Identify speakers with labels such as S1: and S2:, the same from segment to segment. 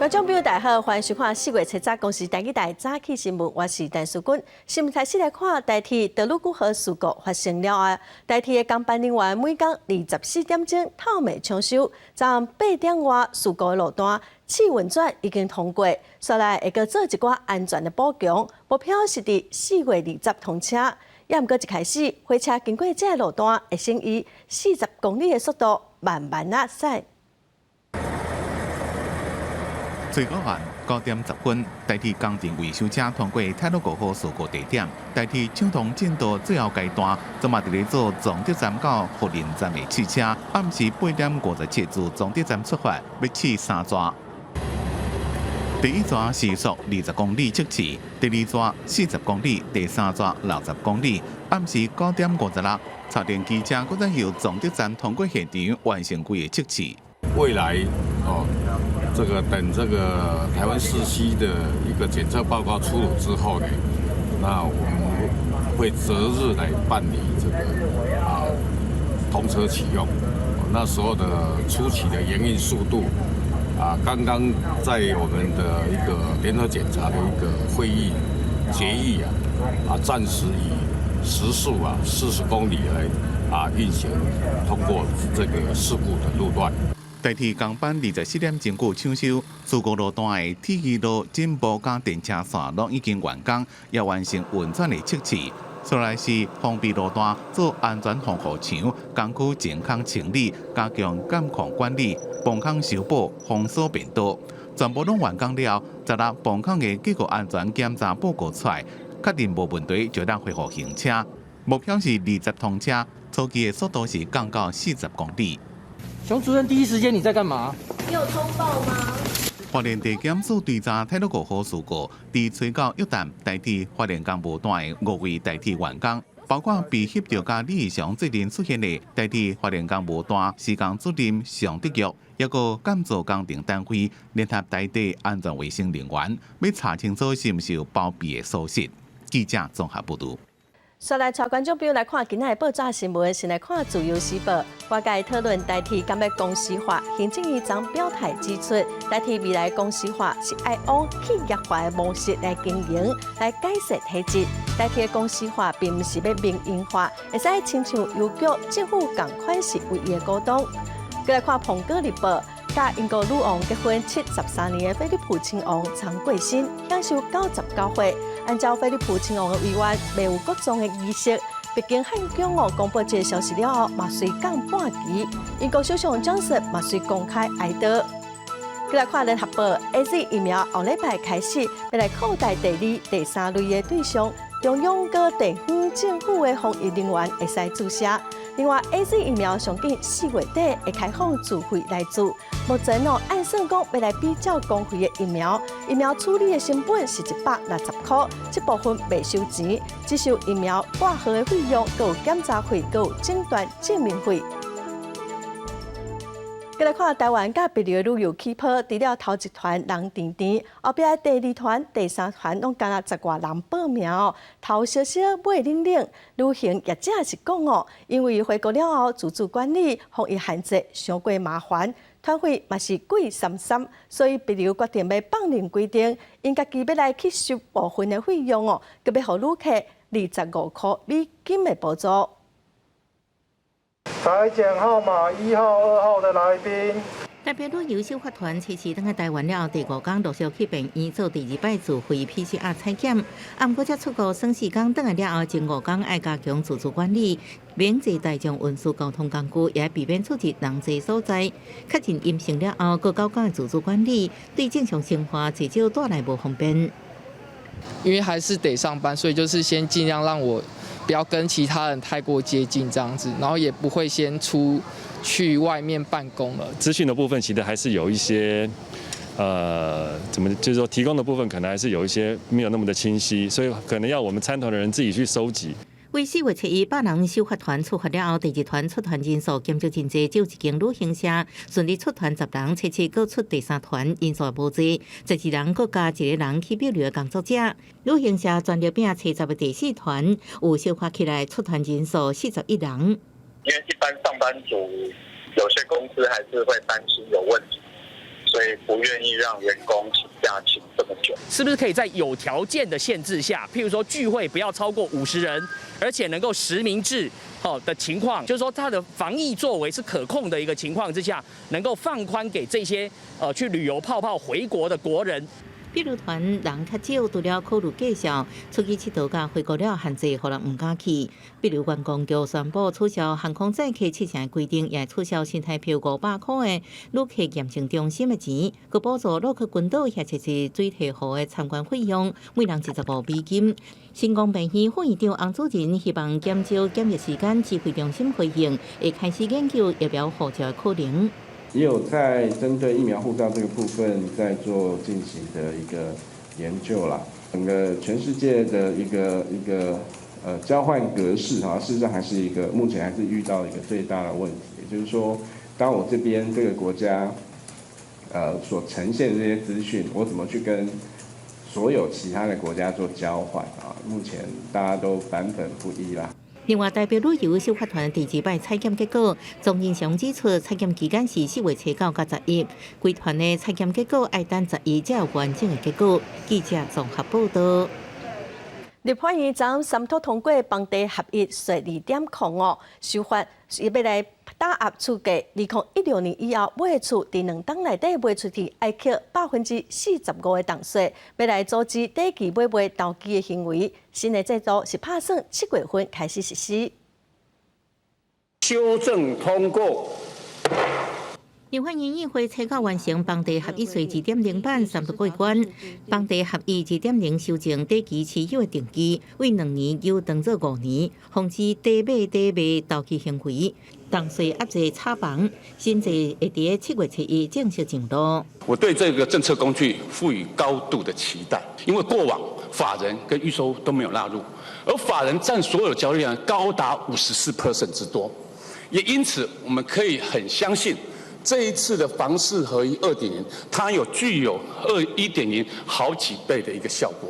S1: 觀眾朋友大家好，歡迎收看4月7日公視台語台早起新聞，我是陳淑君。新聞開始來看，台鐵太魯閣號事故發生了後，台鐵的工班人員每工24點鐘透明搶修，昨昏8點外事故的路段試運轉已經通過，煞來會閣做一寡安全的補強，目標是佇4月20通車。也毋過一開始，火車經過這个路段會先以40公里的速度慢慢仔駛。
S2: 最高案9點10分，台鐵工程維修車通過太魯閣號事故地點，台鐵搶通進度最後階段，這馬佇咧做崇德站到福仁站的試車，暗時8點57自崇德站出發，欲試三逝。第一逝時速20公里測試，第二逝40公里，第三逝60公里。暗時9點56，插電機車閣再由崇德站通過現場完成規个測試。
S3: 未來哦，這個等這個台灣4C 的一個檢測報告出爐之後呢，那我們會擇日來辦理這個通車啟用。那時候的初期的營運速度啊，剛剛在我們的一個聯合檢查的一個會議決議啊，暫時以時速40公里來運行通過這個事故的路段。
S2: 台鐵工班24點鐘過搶修，事故路段的鐵支路進步佮電車線攏已經完工，也完成運轉的測試。煞來是封閉路段做安全防護牆，工區淨空清理，加強監控管理，崩空修補，封鎖便道，全部攏完工了。16崩空的結構安全檢查報告出來，確認無問題，就當恢復行車。目標是20通車，初期的速度是降到40公里。
S4: 熊主任，第一時間你在幹嘛？
S5: 你有通報嗎？
S2: 花蓮地檢署追查太魯閣號事故，佇吹到約旦台鐵花蓮工務段的五位台鐵員工，包括被翕著佮李義祥最近出現的台鐵花蓮工務段施工主任尚德玉，抑閣監造工程單位聯合台地安全衛生人員，欲查清楚是毋是有包庇的屬實。記者綜合報導。
S1: 煞來帶觀眾朋友來看今仔的報紙新聞，先來看《自由時報》，外界討論台鐵敢欲公司化，行政院長表態指出，台鐵未來公司化是愛往企業化的模式來經營，來改善體質。台鐵公司化並毋是欲民營化，會使親像郵局政府仝款是唯一的股東。閣來看《蘋果日報》，佮英國女王結婚73年的菲利普親王昨過身，享壽99歲。按照菲利普親王的遺願，袂有國葬的儀式。白金漢宮哦公布這個消息了後，嘛隨降半旗。英國首相強森嘛隨公開哀悼。閣來看聯合報，AZ 疫苗後禮拜開始欲來擴大第二、第三類的對象，中央佮地方政府的防疫人員會使注射。另外，AZ 疫苗上緊4月底會開放自費來注。目前哦，按算講欲來比照公費的疫苗，疫苗處理的成本是160塊，這部分袂收錢，只收疫苗掛號的費用，閣有檢查費，閣有診斷證明費。閣來看台灣佮帛琉的旅遊氣泡，除了頭一團人甜甜，後壁第二團、第三團攏干焦十外人報名哦，頭燒燒尾冷冷。旅行業者是講哦，因為回國了後自主管理、防疫限制傷過麻煩，團費嘛是貴參參，所以帛琉決定欲放任規定，𪜶家己欲來吸收部分的費用哦，閣欲予旅客25塊美金的補助。
S6: 採檢號碼1號、2號的來賓。
S7: 台北旅遊首發團測試轉來台灣了後，第五天陸續去病院做第二擺自費 PCR 採檢。啊，毋過才出國耍四工，轉來了後，前五工愛加強自主管理，免坐大眾運輸交通工具，也避免出入人濟所在。確認陰性了後，閣9工的自主管理，對正常生活至少帶來無方便。
S8: 因為還是得上班，所以就是先盡量讓我不要跟其他人太過接近這樣子，然後也不會先出去外面辦公了。
S9: 資訊的部分其實還是有一些，怎麼就是說提供的部分可能還是有一些沒有那麼的清晰，所以可能要我們參團的人自己去收集。
S7: 為4月7日百人首發團出發了後，第二團出團人數減少真濟，只有一間旅行社順利出團10人，測試閣出第三團人數無濟，12人閣加一個人去帛琉的工作者。旅行社全力拼七十的第四團，有小可起來出團人數41人。
S10: 因為一般上班族，有些公司還是會擔心有問題，
S5: 所以不願意讓員工請假請這麼久。
S10: 是不是可以在有條件的限制下，譬如說聚會不要超過50人，而且能夠實名制好的情況，就是說它的防疫作為是可控的一個情況之下，能夠放寬給這些去旅遊泡泡回國的國人。
S7: 庇魯團人較少，除了考慮介紹出去𨑨迌佮回國了限制，予人毋敢去。比如觀光局宣布取消航空載客七成的規定，也取消新台票500塊的旅客驗證中心的錢，閣補助洛克群島遐這水提湖的參觀費用，每人25美金。新光病院副院長洪主任希望減少檢疫時間，指揮中心回應會開始研究疫苗護照的可能。
S11: 也有在針對疫苗護照這個部分在做進行的一個研究啦。整個全世界的一個交換格式哈，事實上還是一個目前還是遇到一個最大的問題，也就是說，當我這邊這個國家所呈現的這些資訊，我怎麼去跟所有其他的國家做交換啊？目前大家都版本不一啦。
S7: 另外，台北旅遊修法團第二擺採檢結果，鍾仁祥指出，採檢期間是4月初9到11，規團的採檢結果愛等11才有完整的結果。記者綜合報道。
S1: 立法院昨三讀通過房地合一稅2.05修法，是欲來打壓厝價。2016年以後買厝，佇2冬內底賣出去，愛扣45%的重稅，欲來阻止短期買賣投機的行為。新的制度是拍算7月份開始實施。
S12: 修正通過。
S7: 立法院議會初九完成房地合一稅2.0版三讀過關，房地合一2.0修正短期持有的定義，為2年延長做5年，防止短買短賣投機行為，重稅壓制炒房，新制會佇7月初1正式上路。
S12: 我對這個政策工具賦予高度的期待，因為過往法人跟預售都沒有納入，而法人佔所有交易量高達54% 之多，也因此我們可以很相信。這一次的房市合一2.0，它有具有1.0好幾倍的一個效果。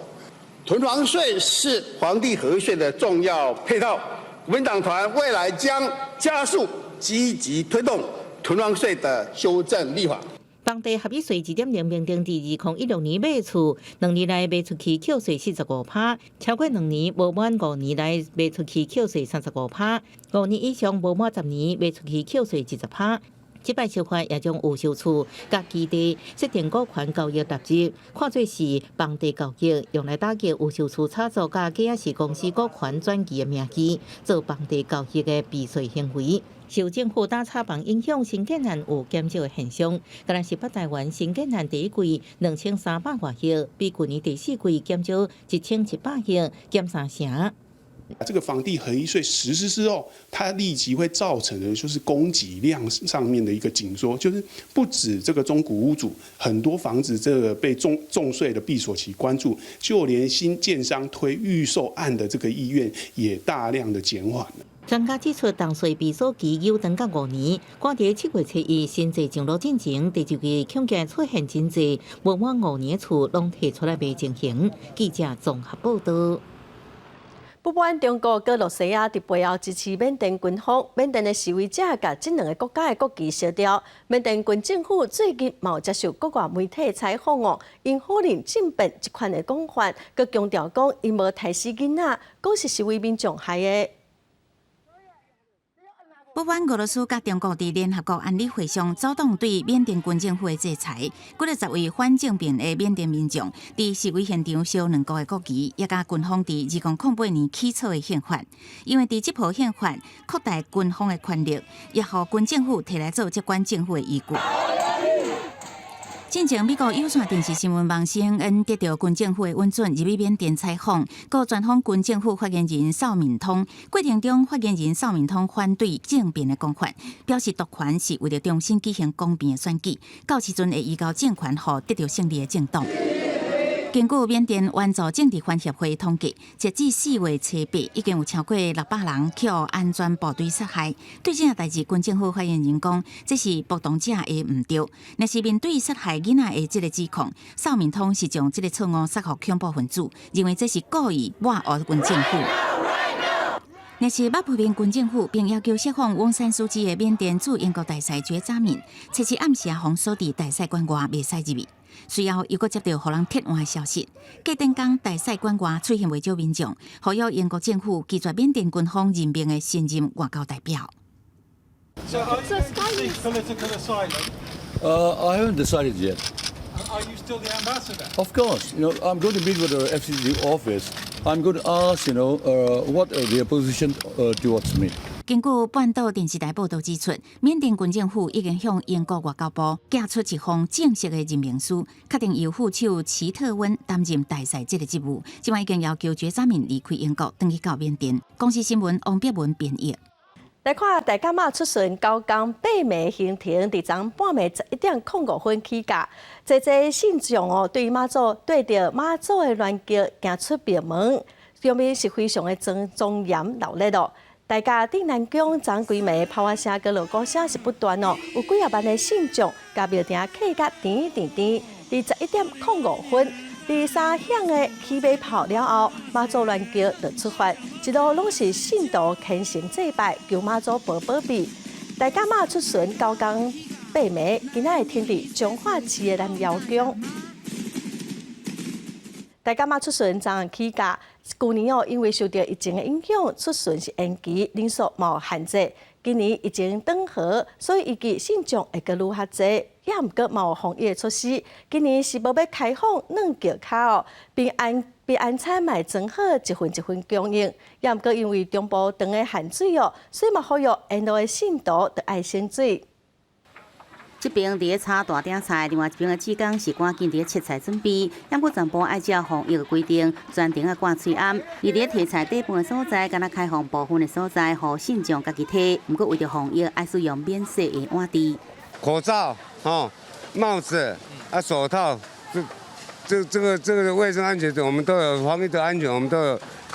S13: 囤房稅是房地合一稅的重要配套，國民黨團未來將加速積極推動囤房稅的修正立法。
S7: 房地合一稅2.0明定，佇2016年買厝，2年內賣出去扣稅45趴，超過兩年無滿5年內賣出去扣稅35趴，5年以上無滿10年賣出去扣稅20趴。這擺修法也將預售厝佮基地設定股權交易納入，看做是房地交易，用來打擊預售厝炒作佮假是公司股權轉移的名義做房地交易的避稅行為。受政府打炒房影響，新建案有減少的現象。敢若是北台灣新建案第一季2300外億，比舊年第四季減少1700億，減3成。
S14: 這個房地合一稅實施之後，它立即會造成的就是供給量上面的一個緊縮，就是不止這個中古屋主，很多房子這個被重稅的閉鎖期關注，就連新建商推預售案的這個意願也大量的減緩。
S7: 專家指出，重稅閉鎖期有長到5年，趕佇7月初1新制上路進前，第二季恐驚出現真濟無滿5年厝攏提出來賣情形。記者綜合報道。
S1: 不滿中國佮羅西亞佇背後支持緬甸軍方，緬甸的示威者共這兩个國家的國旗燒掉。緬甸軍政府最近嘛有接受國外媒體採訪哦，𪜶否認政變這款的講法，閣強調講𪜶無刣死囡仔，講是示威民眾害的。
S15: 不滿俄羅斯佮中國佇聯合國安理會上阻擋對緬甸軍政府的制裁，幾若十位反政變的緬甸民眾佇示威現場燒兩國的國旗，也佮軍方佇2008年起草的憲法，因為佇這部憲法擴大軍方的權力，也予軍政府提來做接管政府的依據。進前美國有線電視新聞網 CNN 得著軍政府的允准入去緬甸採訪，閣專訪軍政府發言人邵敏通。過程中，發言人邵敏通反對政變的講法，表示奪權是為著重新舉行公平的選舉，到時陣會移交政權予得著勝利的政黨。根據緬甸援助政治犯協會統計，截至4月初8，已經有超過600人予安全部隊殺害。對這項代誌，軍政府發言人講，這是暴動者的毋對。若是面對殺害囡仔的這个指控，邵敏通是將這个錯誤撒予恐怖分子，認為這是故意抹黑軍政府。若是捌批評軍政府並要求釋放翁山蘇姬的緬甸駐英國大使覺扎敏，測試暗時啊，予鎖佇大使館外袂使入去。隨後又閣接著予人撤換的消息，隔頂工大使館外出現袂少民眾，呼籲英國政府拒絕緬甸軍方任命的新任外交代表。
S16: I haven't decided yet.
S6: Are you still the ambassador?
S16: Of course, I'm going to meet with the FCT office. I'm going to ask what their position towards me.
S15: 根據半島電視台報道指出，緬甸軍政府已經向英國外交部寄出一封正式的任命書，確定由副手齊特溫擔任大使這個職務。這擺已經要求覺扎敏離開英國，轉去到緬甸。公視新聞王碧文編譯。
S1: 來看大甲媽出巡九工八暝行程，佇昨半暝11點05分起駕，濟濟信眾哦，對媽祖對著媽祖的鑾轎行出廟門，場面是非常的莊莊嚴熱鬧咯。大甲鎮瀾宮昨規暝炮仔聲、鑼鼓聲是不斷哦，有幾仔萬的信眾共廟埕客甲甜甜甜，佇11點05分，佇三響的起馬炮了後，媽祖鑾轎就出發，一路攏是信徒虔誠祭拜，求媽祖保保庇。大甲媽出巡九工八暝，今仔會停佇彰化市的南瑤宮。大甲媽出巡昨昏起駕，舊年哦，因為受著疫情的影響，出巡是延期，人數嘛有限制。今年疫情轉好，所以預計信眾會閣愈較濟，也毋過嘛有防疫的措施。今年是無欲開放軟轎跤哦，平安平安餐嘛會裝好一份一份供應，也毋過因為中部長的限水哦，所以嘛呼籲沿路的信徒著愛省水。
S17: 這邊佇咧炒大鼎菜，另外一邊的志工是趕緊佇咧切菜準備。毋過全部愛照防疫的規定，全程愛掛喙罨。而佇咧提菜底盤的所在，敢若開放部分的所在，予信眾家己提。毋過為著防疫，愛使用免洗的碗箸。
S18: 口罩、吼帽子、啊手套，這個衛生安全，我們都有防疫的安全，我們都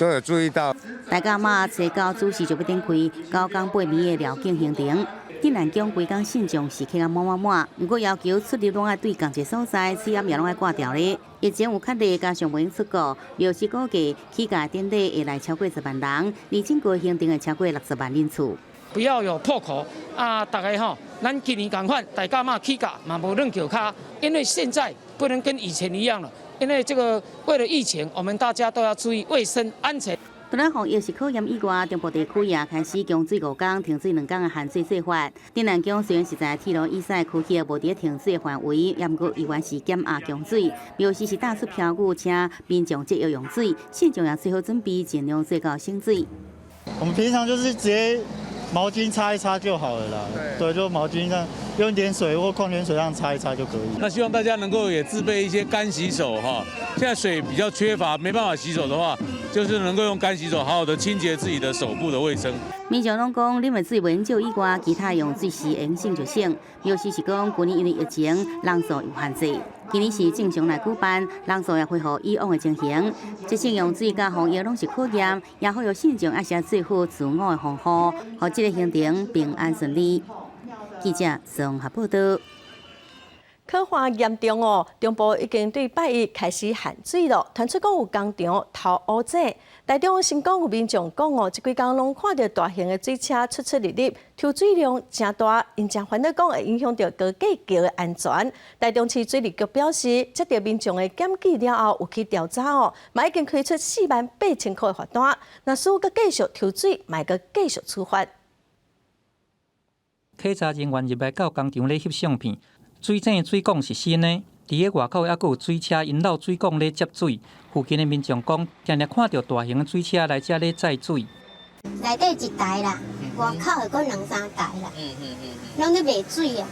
S18: 有注意到。
S17: 大甲媽初九主時就欲展開九工八暝的繞境行程。鎮瀾宮規工信眾是客甲滿滿滿，毋過要求出入攏愛對仝一个所在，喙罨也攏愛掛牢咧。疫情有較例，加上袂用出國，廟是估計起駕典禮會來超過10萬人，而整個行程會超過60萬人次。
S4: 不要有破口啊！逐家吼，咱今年仝款，大甲媽起駕嘛無軟轎跤，因為現在不能跟以前一樣了，因為這個為了疫情，我們大家都要注意衛生安全。
S17: 除了防疫是考驗以外，中部地區也開始供水五工、停水2工的限水做法。鎮瀾宮雖然是在鐵路以西區域無佇停水的範圍，也毋過依然是減壓供水。廟時是打出標語，請民眾節約用水，信眾也做好準備，盡量做到省水。
S6: 我們平常就是直接毛巾擦一擦就好了啦。對，就毛巾這樣用點水或礦泉水這樣擦一擦就可以。
S19: 那希望大家能夠也自備一些乾洗手哈，現在水比較缺乏，沒辦法洗手的話，就是能夠用乾洗手好好的清潔自己的手部的衛生。
S17: 民眾攏講，啉的水袂少以外，其他用水時會省就省。尤其是講，舊年因為疫情，人數有限制，今年是正常來舉辦，人數也恢復以往的情形。節省用水佮防疫攏是考驗，也呼籲信眾愛先做好自我的防護，予這個行程平安順利。記者綜合報道。
S1: 旱旱嚴重哦，中部已經對拜一開始限水咯。傳出講有工廠偷烏井，台中新港有民眾講哦，這幾工攏看著大型的水車出出入入，抽水量誠大，𪜶誠煩惱講會影響著高架橋的安全。台中市水利局表示，接著民眾的檢舉了後，有去調查哦，嘛已經開出48,000箍的罰單。若是閣繼續抽水，嘛會閣繼續處罰。
S20: 稽查人員入來到工廠咧翕相片。水井水管是新的，佇咧外口猶閣有水車𪜶漏水管咧接水。附近的民眾講，定定看著大型水車來遮咧載水。
S21: 內底一台啦，外口的閣兩三台啦，攏咧賣水啊。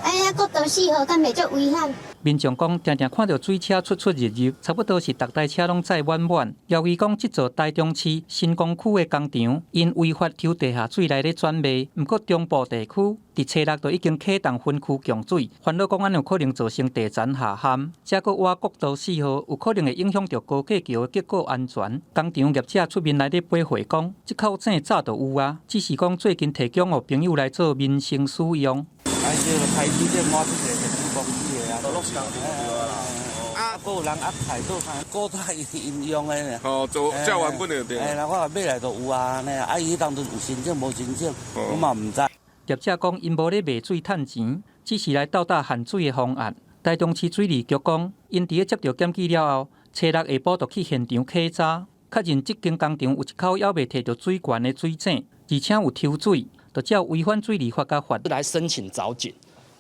S21: 哎呀，國道四號敢袂足危險？
S20: 民眾講，定定看著水車出出入入，差不多是逐台車攏載滿滿。謠言講，這座台中市新光區的工廠𪜶違法抽地下水來咧轉賣，毋過中部地區佇初六就已經啟動分區供水，煩惱講按呢有可能造成地層下陷，這閣倚國道四號，有可能會影響著高架橋的結構安全。工廠業者出面來咧駁回講，這口井早就有啊，只是講最近提供予朋友來做民生使用。
S22: 開這個開始這滿出一個電子公司的啊，都攏是工廠對啦。
S13: 啊，
S3: 閣有人壓菜做啥？古早伊是𪜶用的呢。
S22: 哦，做照原本的對。
S3: 哎，我買來就有啊，呢，啊，伊彼當陣有申請無申請，我嘛毋知。
S20: 業者講，𪜶無咧賣水趁錢，只是來鬥搭限水的方案。台中市水利局講，𪜶佇咧接著檢舉了後，初六下晡就去現場稽查，確認這間工廠有一口猶未提著水源的水井，而且有抽水，就照違反水利法共罰。
S23: 來申請鑿井，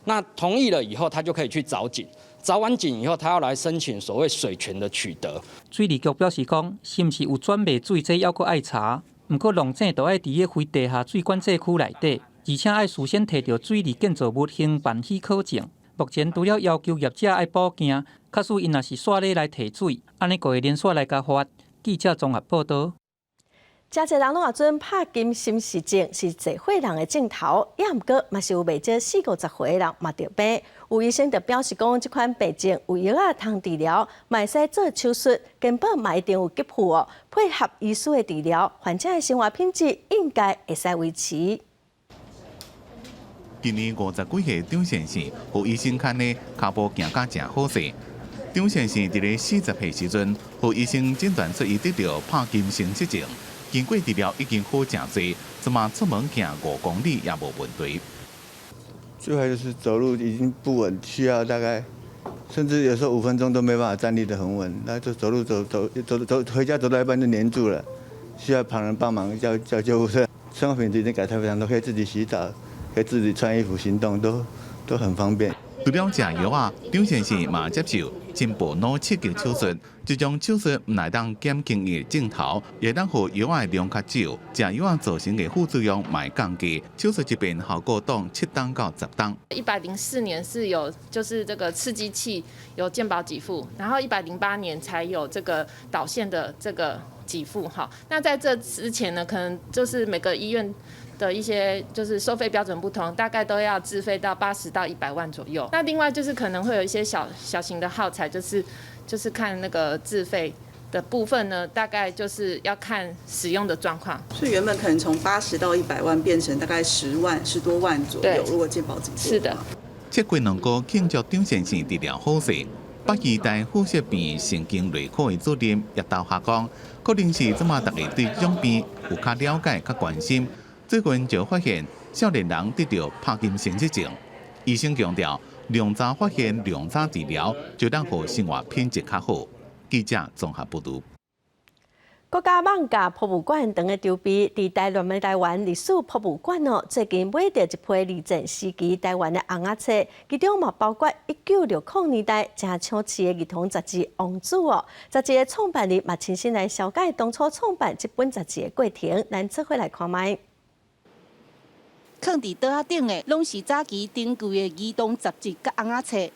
S23: 那同意了以後，他就可以去鑿井。鑿完井以後，他要來申請所謂水權的取得。
S20: 水利局表示講，是毋是有轉賣水，這猶閣愛查。毋過弄井就愛佇咧非地下水管制區內底，而且愛事先提著水利建造物興辦許可證。目前除了要求業者愛補件，假使𪜶若是煞咧來提水，按呢就會連續來共罰。記者綜合報導。
S1: 誠濟人攏會準帕金森氏症是濟歲人的症頭，也毋過嘛是有袂少四五十歲的人嘛著病。有醫生就表示講，這款病症有藥仔通治療，嘛會使做手術，健保嘛一定有給付哦。配合醫師的治療，患者的生活品質應該會使維持。
S2: 今年50幾歲張先生，予醫生牽咧，跤步行甲誠好勢。張先生佇咧40歲時陣，予醫生診斷出伊得著帕金森氏症。經過治療已經好誠濟，這馬出門行5公里也無問題。
S24: 最壞就是走路已經不穩，需要大概甚至有時候5分鐘都沒辦法站立得很穩，那就走路走走走走回家走到一半就黏住了，需要旁人幫忙叫叫救護車。生活品質已經改善非常多，可以自己洗澡，可以自己穿衣服行動，都很方便。
S2: 除了食藥仔，張先生嘛接受深部腦刺激手術。這種手術毋但當減輕伊的症頭，也當予藥仔的量較少，食藥仔造成的副作用嘛會降低。手術這邊效果當7冬到10冬。
S25: 104年是有，就是這個刺激器有健保給付，然後108年才有這個導線的這個給付哈。那在這之前呢，可能就是每個醫院的一些就是收費標準不同，大概都要自費到80到100萬左右。那另外就是可能會有一些小小型的耗材，就是看那個自費的部分呢，大概就是要看使用的狀況。
S26: 所以原本可能從80到100萬變成大概10萬10多萬左右，如果健保給付。
S25: 是的。
S2: 這幾兩個慶祝張先生治療好勢，北醫大附設病院神經內科的主任葉道霞講，可能是這馬大家對這種病有較了解、較關心。最近就發現少年人得著帕金森氏症，醫生強調，量早發現、量早治療，就當予生活品質較好。記者綜合報導。
S1: 國家艋舺博物館正咧籌備，佇台南的台灣歷史博物館哦，最近買著一批二戰時期台灣的尪仔冊，其中嘛包括1960年代誠搶市的兒童雜誌《王子》哦。雜誌的創辦人嘛親身來紹介當初創辦這本雜誌的過程，咱做伙來看覓。
S27: 囥佇桌仔頂的，攏是早期珍貴的兒童雜誌佮尪仔冊。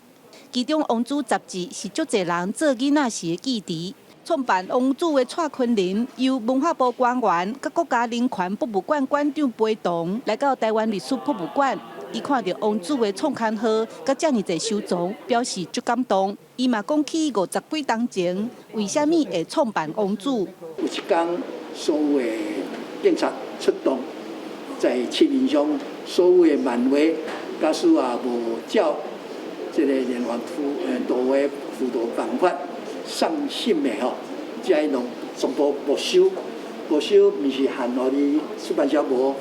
S27: 其中《王子》雜誌是足濟人做囡仔時的記憶。創辦《王子》的蔡坤林，由文化部官員佮國家人權博物館館長陪同來到台灣歷史博物館。伊看著《王子》的創刊號佮遮爾濟收藏，表示足感動。伊嘛講起50幾冬前，為啥物會創辦《王子》？
S28: 有一工，所有的警察出動。在市面上所有的漫畫，假使也無照這个連環圖畫輔導辦法送審的吼，這攏全部沒收，沒收，毋是限予你出版社無，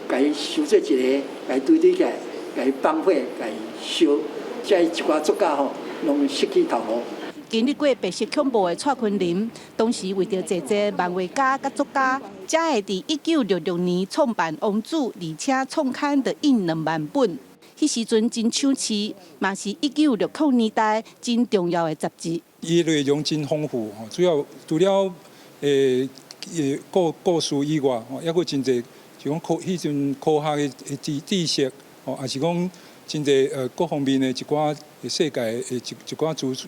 S28: 共伊收做一个，共伊堆堆起來，共伊放火，共伊燒，這一寡作家吼，攏失去頭路。
S27: 經歷過白色恐怖的蔡坤林，當時為著濟濟漫畫家佮作家，才會佇1966年創辦《王子》，而且創刊就印2萬本。彼時陣真搶市，嘛是1960年代真重要的雜誌。
S29: 伊內容真豐富，主要除了故事以外，吼，抑閣真濟就講彼陣科學的知識，吼，也是講真濟各方面的一寡世界的一寡資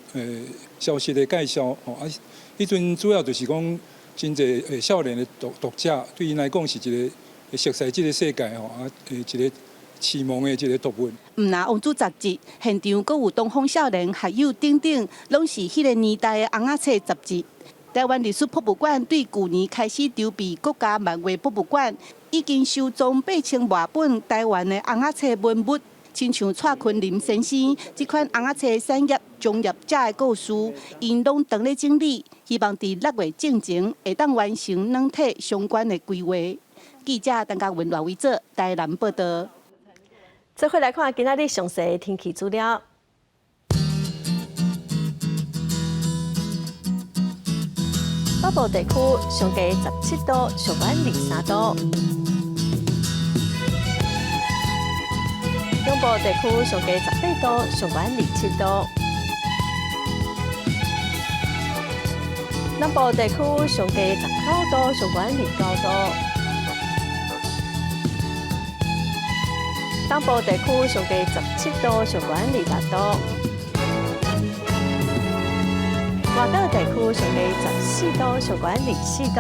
S29: 消息的介紹，吼啊，彼陣主要就是講真濟少年的讀者對𪜶來講是一個熟悉這个世界吼啊一個啟蒙的一个讀物。
S27: 毋若王子雜誌，現場閣有東方少年學友等等，攏是彼个年代的尪仔冊雜誌。台灣歷史博物館對舊年開始籌備國家漫畫博物館，已經收藏8000外本台灣的尪仔冊文物。親像蔡坤林先生這款尪仔冊產業從業者的故事，𪜶攏當咧整理，希望佇6月進前會當完成軟體相關的規劃。記者陳嘉文、賴維哲台南報道。
S1: 做伙來看今仔日詳細的天氣資料。北部地區上低17度，上懸23度；中部地區上低18度，上懸27度；南部地區上低19度，上懸29度；東部地區上低17度，上懸26度。外島地區上低14度，上懸24度。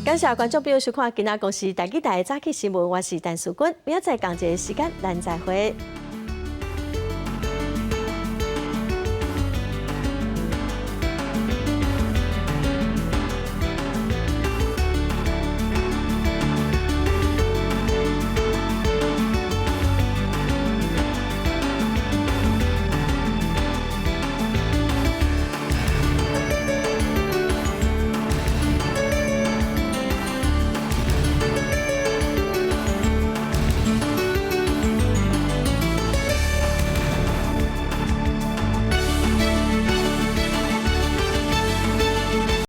S1: 感謝觀眾朋友收看今仔公視台語台的早起新聞，我是陳淑君，明仔載仝一个時間，咱再會。